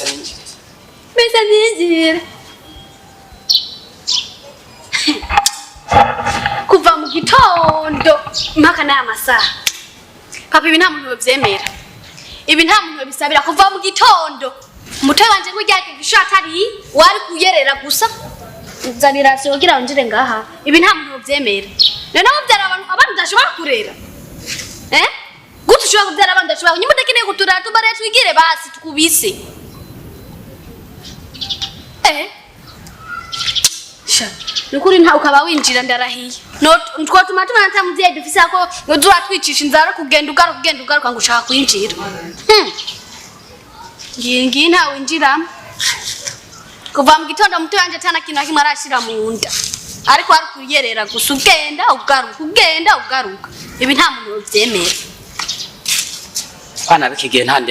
Mesa ninjire. Mesa ninjire. Kuva mu gitondo mpaka n'aya masaha. Papa, ibi nta muntu yovyemera. Ibi nta muntu yobisabira kuva mu gitondo. Umutwe wanje nk'urya gishatari wari kuyerera gusa. Nzanira se kugira winjire ngaha. Ibi nta muntu yovyemera. None muvyara abantu abandi udashobora kurera. Eh? Gute ushobora kuvyara abandi udashobora? Nyuma udakeneye kuturera, tubare twigire basi tukubise. Eh? Sha, nukuri nta ukaba winjira, ndarahiye. No twotuma tubona ata muvyeyi dufise ko uza uratwicisha inzara, kugenda ugaruka, ugenda ugaruka ngo ushaka kwinjira. Ngiye ngiye, nta winjiramo. Kuva mu gitondo muto wanje atana kintu na kimwe arashira mu nda. Ariko ari kuyerera gusa, ugenda ugaruka, ugenda ugaruka. Ibi nta muntu yovyemera. Abana b'iki gihe nta ndero.